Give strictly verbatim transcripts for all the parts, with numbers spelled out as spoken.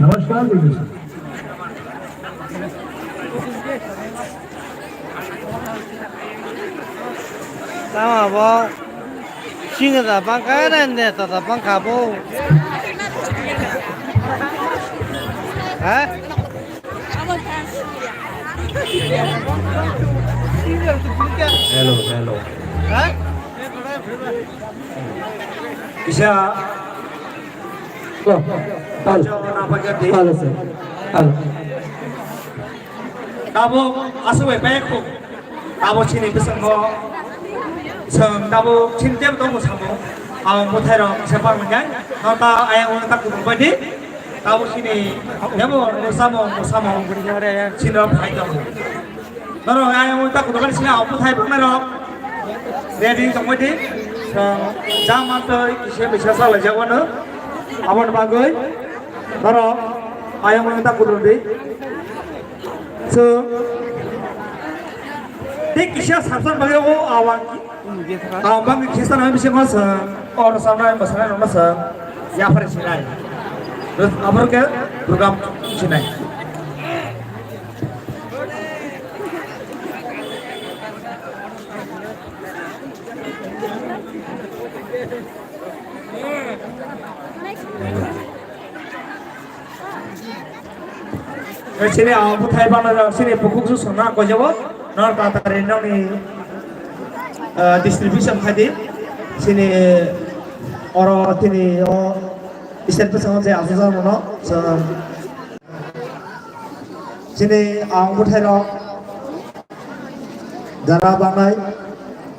Namaskar, English. Tama bo singa da bangka rende ta da bangka bo. Ha? Hello, hello. Ha? Kisa. Hello. Hello. Hello, sir. Hello. Tabuk aswk bai payakho. Tabuk chini bwskango chwng tabuk chini tebo tongo samung. Ang mwthai rok se pang nai. No ta ayang o ta kubun bai di. Tabuk chini tebo samung samung chini rok phai tongo. Norok ayang o ta kubun bai chini ang mwthai bang rok. Ready tongbai di. Chwng jang mantoi kisa bisa salai jagwano. Aboni bagwi norok ayang o ta kubun di. So, tei kisa sabsan bagwi o awang, ah, bangwi Khristan hai bisingo sa, or sanai masanai rokno sa, yaphar sinai. Abor ke program sinai. Sini ang buthai bana sini pukuk su sona ko jabo. Nor tatari noni, eh, distribution khai di. Sini oro tini o state bwskango je aswk jani mano. So, sini ang buthai rok. Jara bangnai,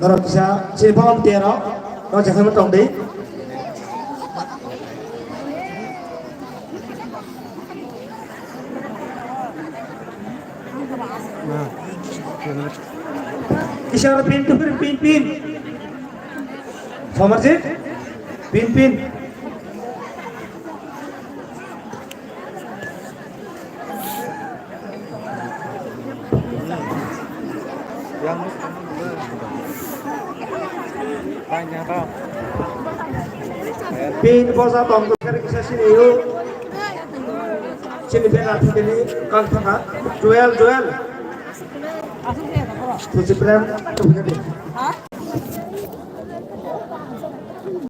norok kisa sini bokong tero, norok jephai tong di. Kisa pin tu pin, pin, pin. Somarjit, pin, pin. Pin bosa tong kari kisa sini yu. Sini pin ati kini kang thaka. Joel, Joel. Tusi pren, tusi pren.